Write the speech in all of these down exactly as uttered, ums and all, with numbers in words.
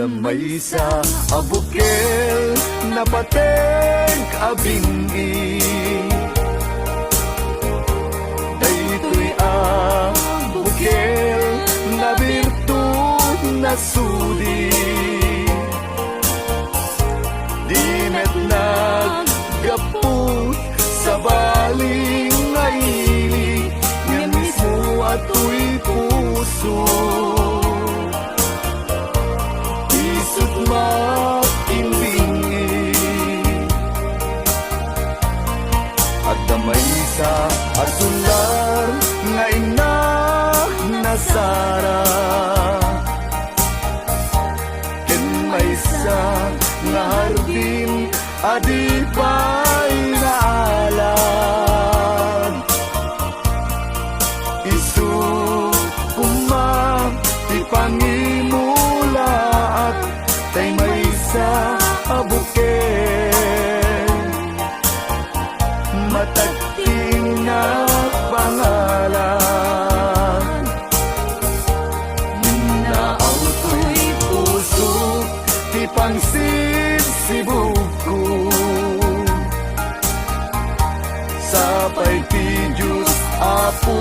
Maysa a bukel, napateg a bingi. Daytoy a bukel, nabirtud, nasudi. Di met naggapu, sabali nga ili, ngem mismo a toy puso. Isut' makimbingi. Adda maysa a sular nga innak nasara, ken maysa nga hardin a di pay naalad. Isu koma ti pangimulaak, tay maysa a bukel, matagting a pangalan. Naaw toy pusok ti pangsibsibugko. Sapay ti Dios, Apo,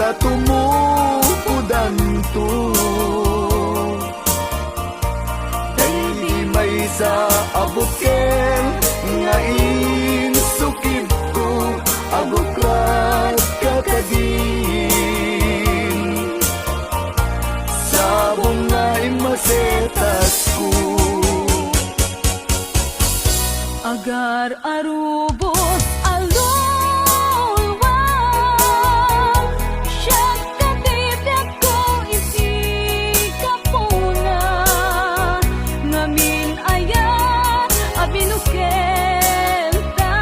ta tumukodanto. Daydi maysa a bukel nga insukibko, aguklat ka kadin. Sabong nga immasetasko. Agar a rubos a luluam, siak ti biagko iti gapuna, ngamin ayat a binukelta.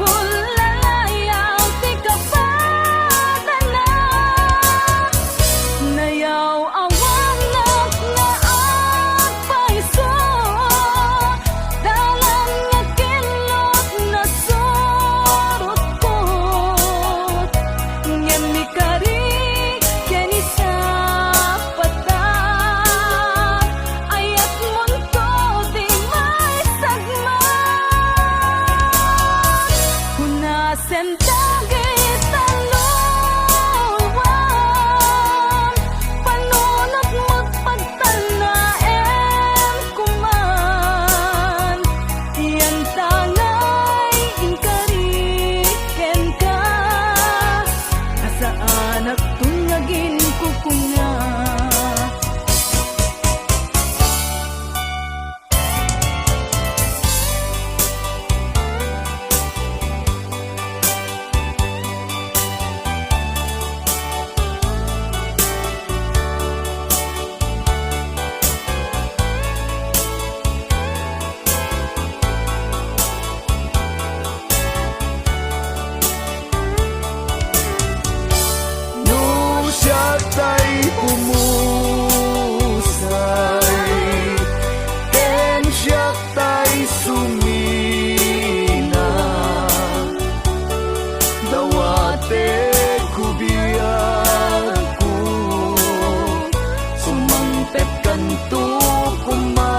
Pulalayaw ti kapadana, nayaw-awanak nga agpayso, dalan nga kinlot nasurutkot, ngem ikari ken isapata, ayatmonto di maisagmang. Hunasen dagita luluam, panunot met pagtalnaem koman, yantangay inkari kenka, a saanakton nga aginkukuna. No siak tay umusay, ken siak tay sumina, dawatek ko biagko, sumangpetkanto koma.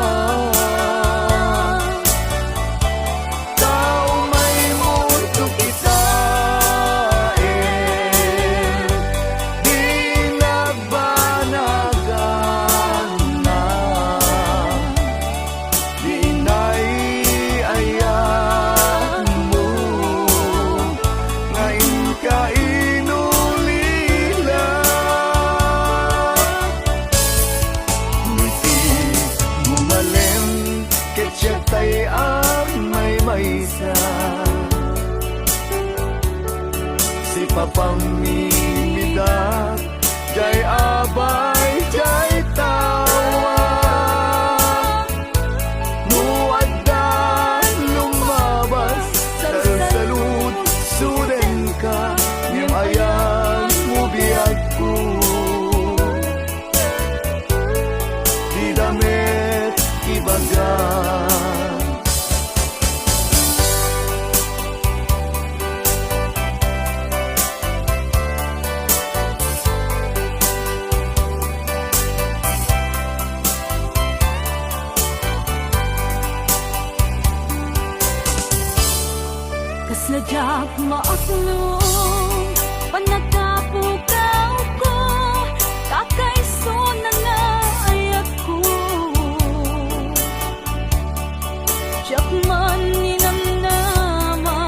Tao maymunto kitaen, di nagbanagan. Di nay ayatmo nga inka inulila. Iti bumalem ket siak tay agmaymaysa. Sipapamimidak, jay abay, jay tawa. No adda lumabas, salsalud-sudenka, ngem ayanmo biagko. Dida met ibaga. Diak maasno, pannakapukawko, kakaisuna nga ayatko. Diak man ninamnama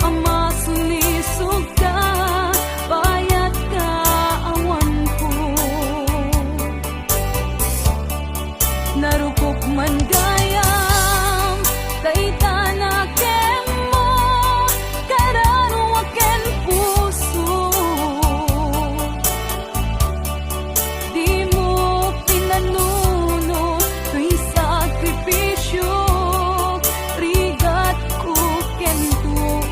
a masulisogka, payatka awanko. Narukop man gayam, dayta nakemmo, kararua ken puso. Dimo pinanuno toy sakripisio, rigatko ken too.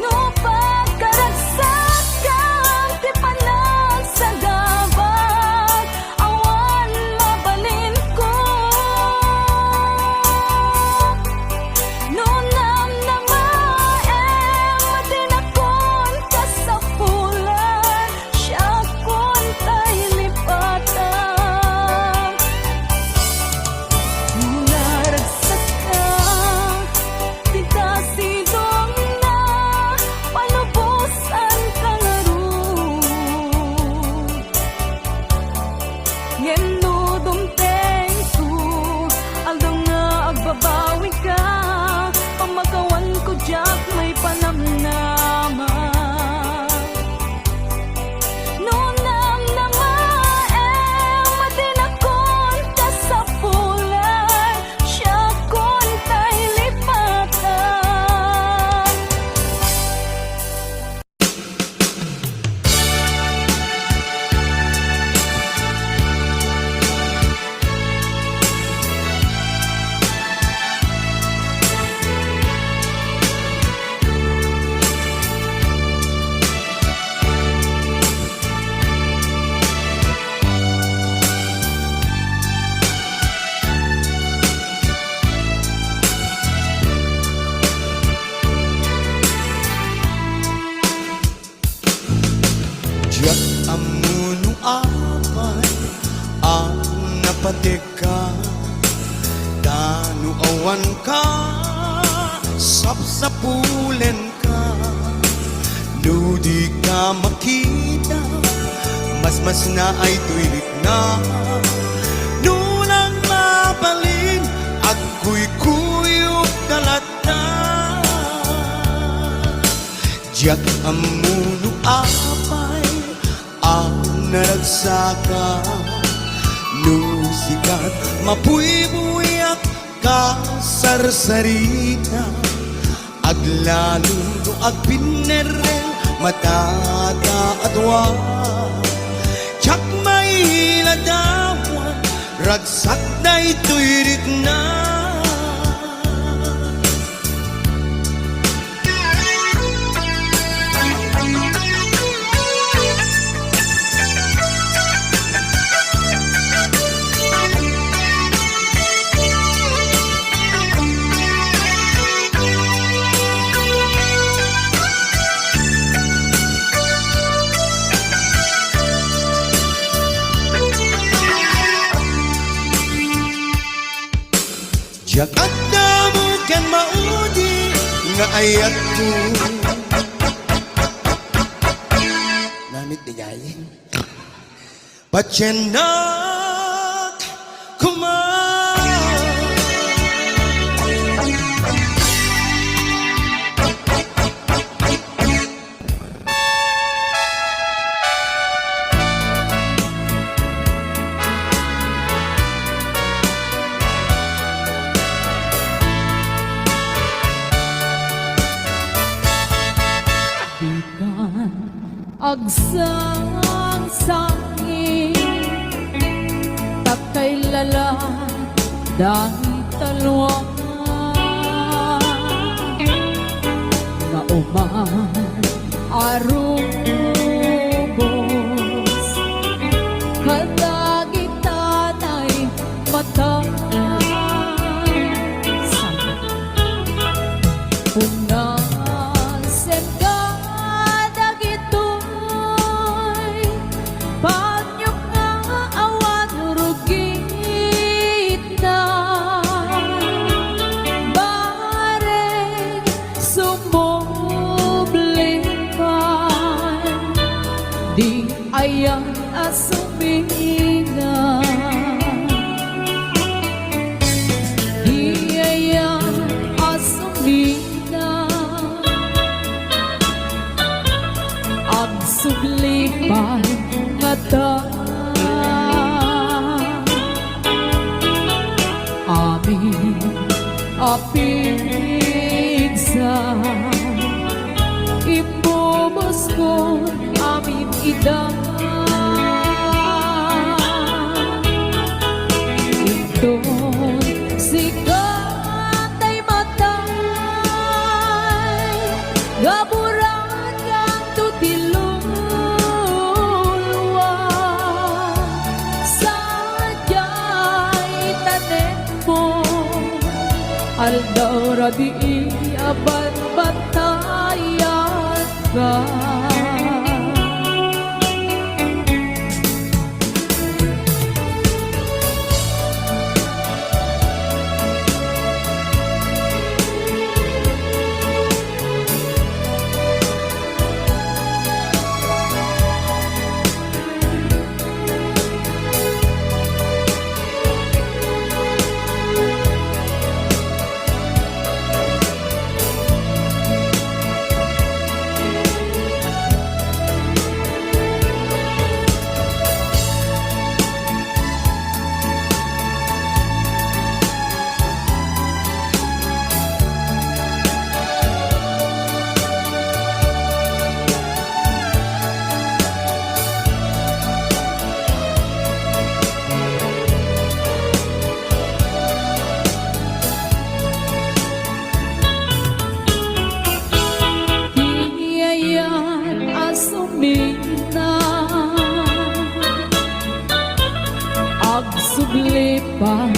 No pagkaragsakkam ti panagsagabak, awan mabalinko. No namnamaem a dinakon kasapulan, siakon tay lipatam. Naragsatka, dita sidongna, palubosanka ngarud. Ngem no dumtengko, aldaw nga agbabawika, pamakawanko diak maipanamnama. No namnamaem a dinakon kasapulan, siakon tay lipatan. Diak ammo no apay a napategka, ta no awanka, sapsapulenka. No dika makita, masmasnaay toy rikna. No lang mabalin, agkuykuyokka latta. Diak ammo no apay a naragsaka, no sikat mabuybuyak kasarsarita, aglalo no agbinnerreng matataadwa. Diak mailadawan, ragsak daytoy rikna. Diak adda ammo ken maudi nga ayatko. Namit di jay. Patiennak koma. Dikan agsangsangi, ta kailala dayta lua. Nga uman a rubos kadagita nay mata. Umnasem kadagitoy panyok nga awan rugitna. Apigsa, imbubuskon amin ida. Inton sika tay matay, gaburan kanto ti luluwa, sadiay tanemmo, aldaw rabii a banbantayan ka. Ti ayat a sumina, agsubli pay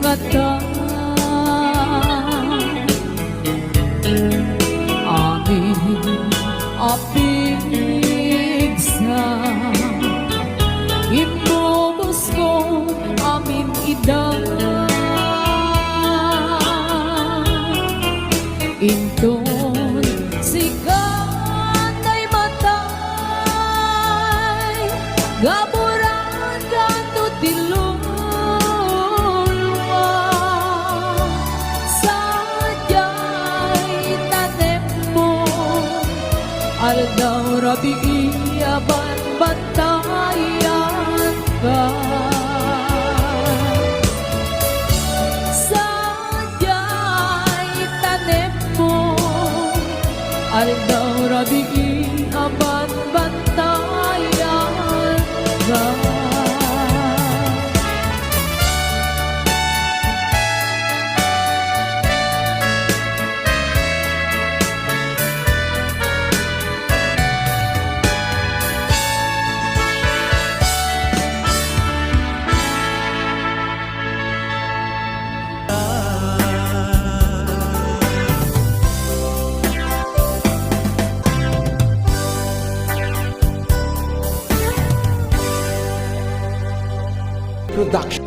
ngata. Amin a pigsa, imbubuskon amin ida. Inton sika tay matay, gaburan kanto ti luluwa, sadiay tanemmo, aldaw rabii a banbantayan ka. Sadiay tanemmo, aldaw rabii a banbantayan ka. Production.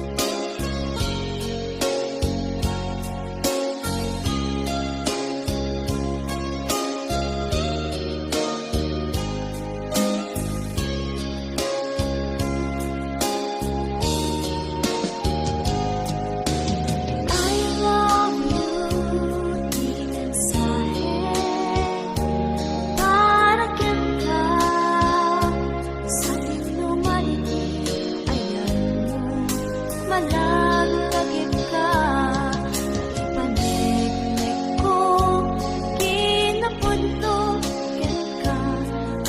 I love you, ti mensahe para kenka. Sadino man iti ayanmo, malaglagitka, ipaneknekko, kinapudno kenka,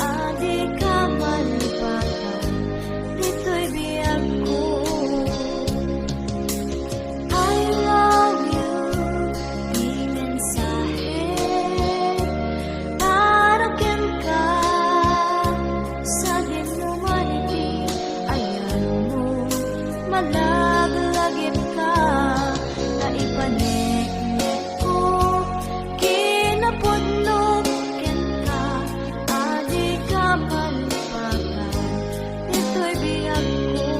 a dika malipatan ditoy biagko. I love you, ti mensahe para kenka. Sadino man iti ayanmo, malaglagitka, ta ipaneknekko, kinapudno kenka, a dika malipatan ditoy biagko.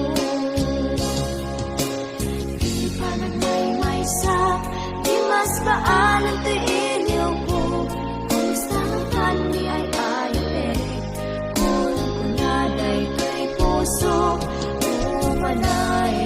Ti panagmaymaysa, ti masbaanan toy iliwko, kumusta man ti ay-ayatek? Kunkuna daytoy puso, umanay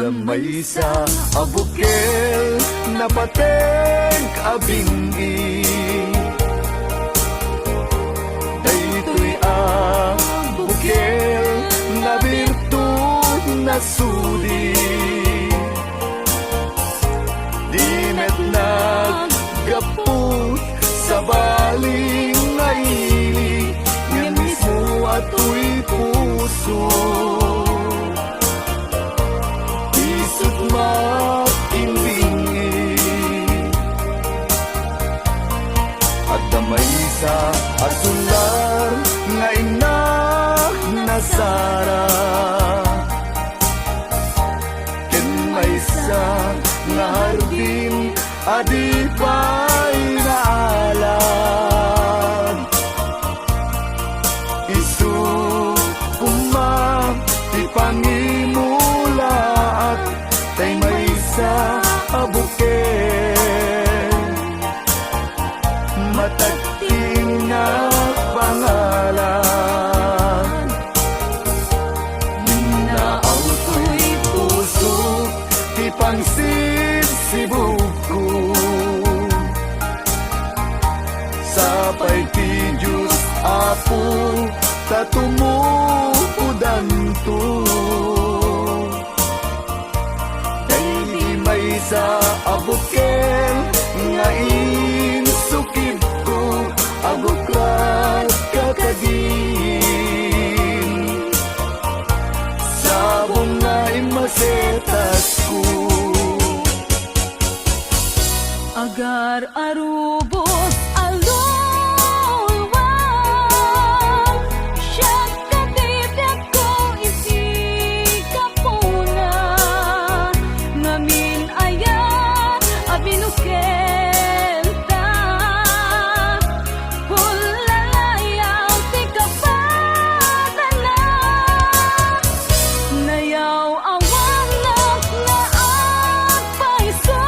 Maysa a bukel, napateg a bing-i. Daytoy a bukel, nabirtud, nasudi. Di met naggapu, sabali nga ili, ngem mismo a toy puso. Isut' makimbing-i. Adda maysa a sular nga innak nasara, ken maysa nga hardin a di pay naalad. Isu koma ti pangimulaak, tay maysa a bukel. Matagting a pangalan. Dinna awtoy puso ti pangsibsibugko. Sapay ti Dios, Apo, ta tumupodanto. Daydi maysa a bukel nga insukibko, agukrad ka kadin. Sabong nga immasetasko. Agar-arubos a luluam, siak ti biagko iti gapuna, ngamin aya a binukelta. Pulalayaw ti kapadana. Nayaw-awanak nga agpayso.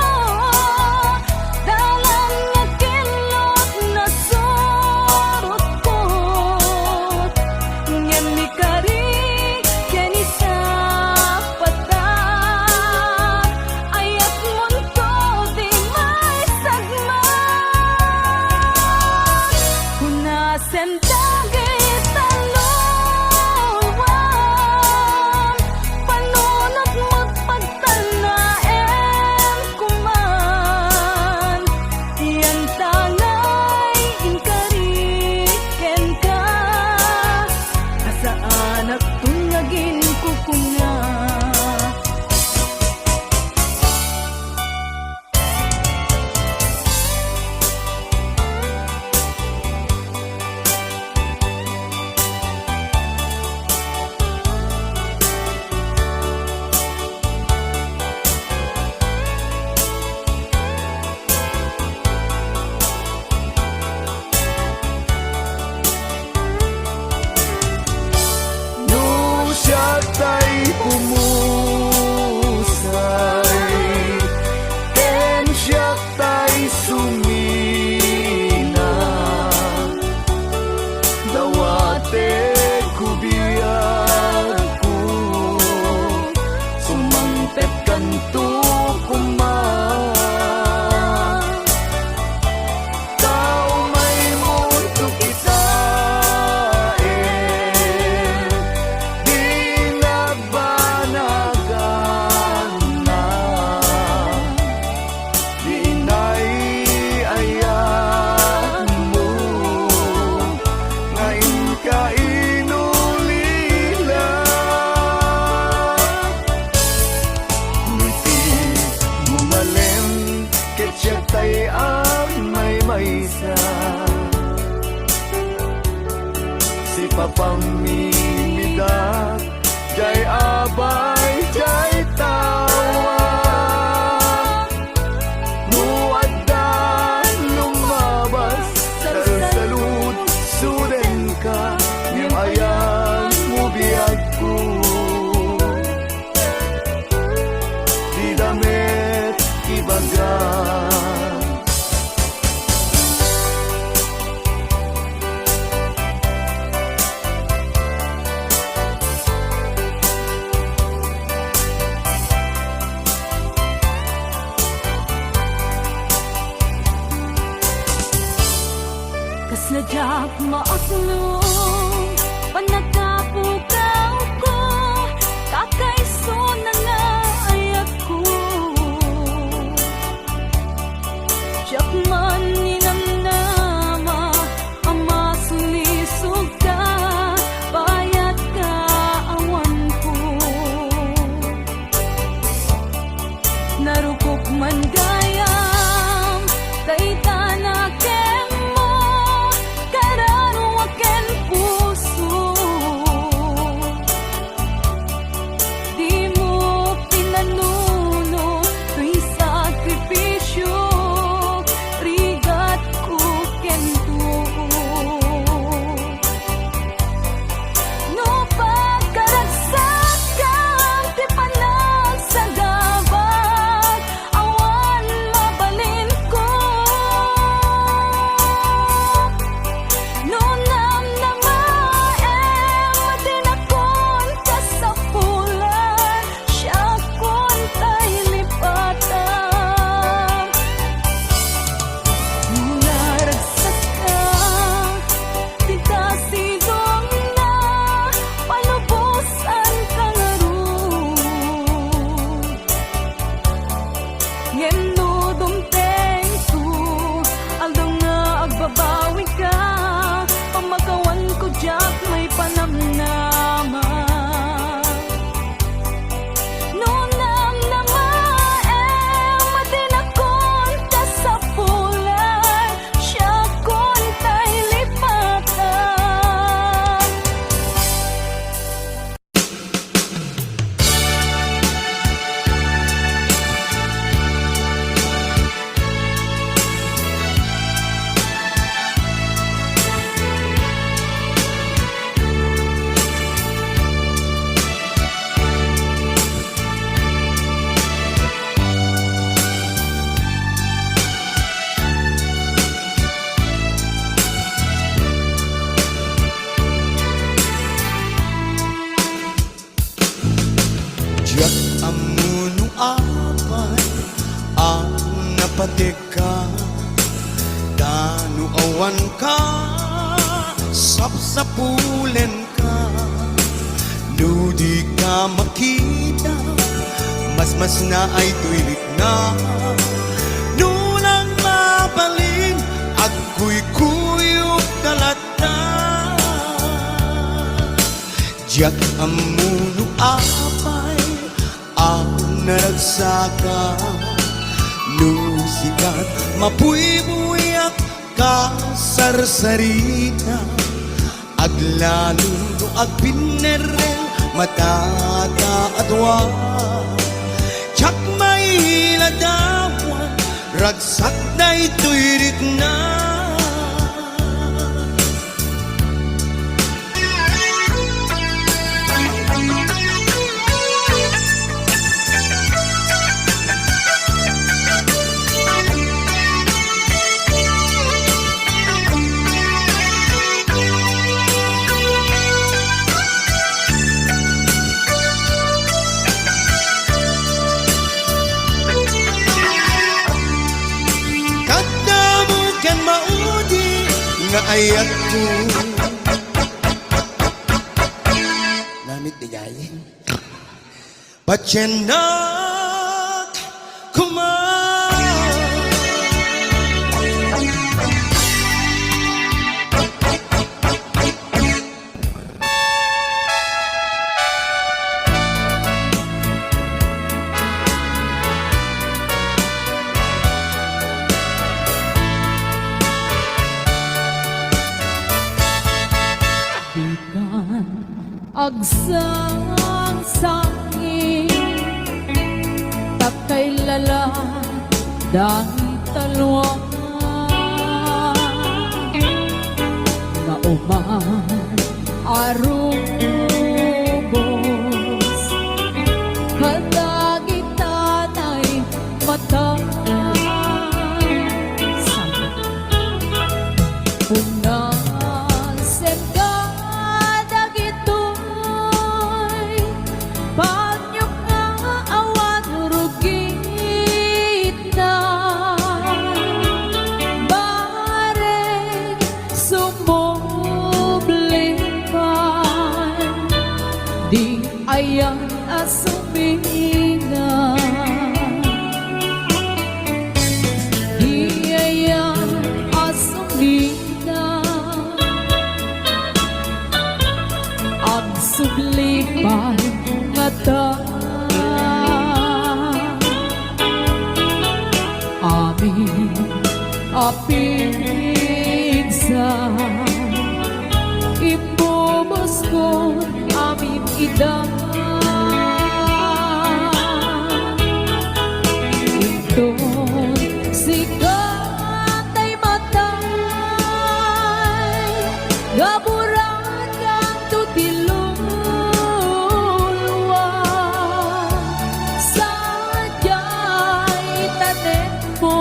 Dalan nga kinlot, nasurutkot. Ngem ikari ken isapata. Ayatmonto ti maisagmam. Kuna sen dagiti tallowan, panunotmo pagtanaem koman. Yantangay inkari kenka, a saanakton nga aginkukuna. No siak tay pumusay, ken siak tay sumina, dawatek ko biagko, sumangpetkanto koma. Tao may mundo kitaen, di nagbanagan na, di inay-ayat mo, nga inka inulila. Ngem ti mo malem, ket siak tay agmaymaysa. Sipapamimidak, jay abay, jay tawa. No adda lumabas, salsalud, sudenka, ngem ayanmo biagko. Dida met ibaga. Maaslo, pannakapukawko, ta kaysona nga ayatko. Diak man ninamnama a masulisogka, payatka awanko. Narukop man gayam, dayta nakenmo, kararua ken puso. Dimo pinanuno toy sakripisio, rigatko ken tuo. No pagkaragsakkam ti panagsagabak, awan mabalinko. No namnamaem a dinakon kasapulan, siakon tay lipatam. No naragsakkak, dita sidongna, palubosanka ngarud. Ngem no dumtengto, aldaw nga agbabawika, pamakawanko diak maipanamnama. No namnamaem a dinakon kasapulan, siakon tay lipatam. Diak ammo no apay a napategka, ta no awanka, sapsapulenka. No dika makita, masmasnaay toy rikna. No nagmabalin, agkuykuyogka latta. Diak ammo no apay a naragsakam, no sikat mabuybuyak kasarsarita. Aglalom no agbinnerreng matata a dua. Diak mailadawan, ragsak daytoy rikna. Kaddamo ken maudi nga ayatko. Namit di jay. Patiennak koma. Dikan agsangsangi, ta kailala dayta lua nga uman a rubos kadagita nay mata. Punasen kadagitoy panyo nga awan rugitna. Bareng sumung Subli pay ngata amin a pigsa, imbubuskon amin ida. Inton sika tay matay, gaburan kanto ti luluwa. Sadiay tanemmo,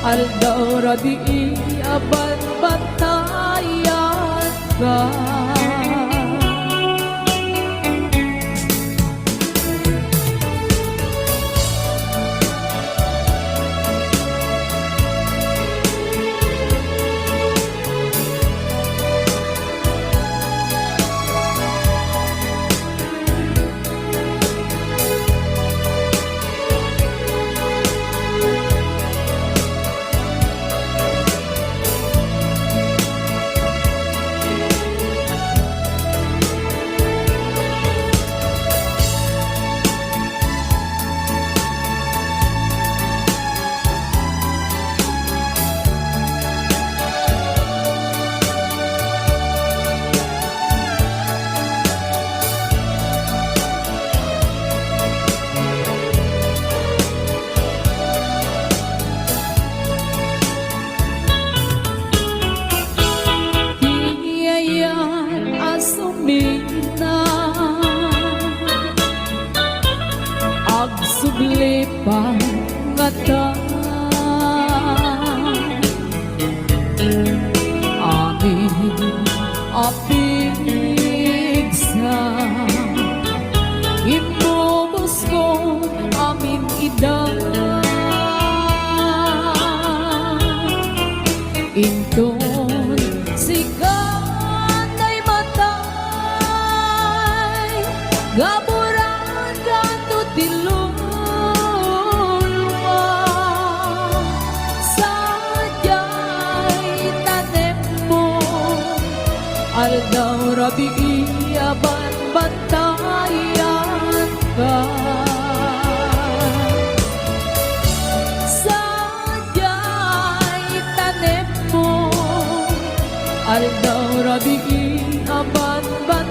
aldaw rabii a banbantayan ka. Ti ayan a sumina, agsubli pay ngata amin a pigsa, imbubuskon amin ida. Inton sika tay matay, gaburan kanto ti luluwa. Sadiay tanemmo, aldaw rabii a banbantayan ka. Sadiay tanemmo, aldaw rabii a banbantayan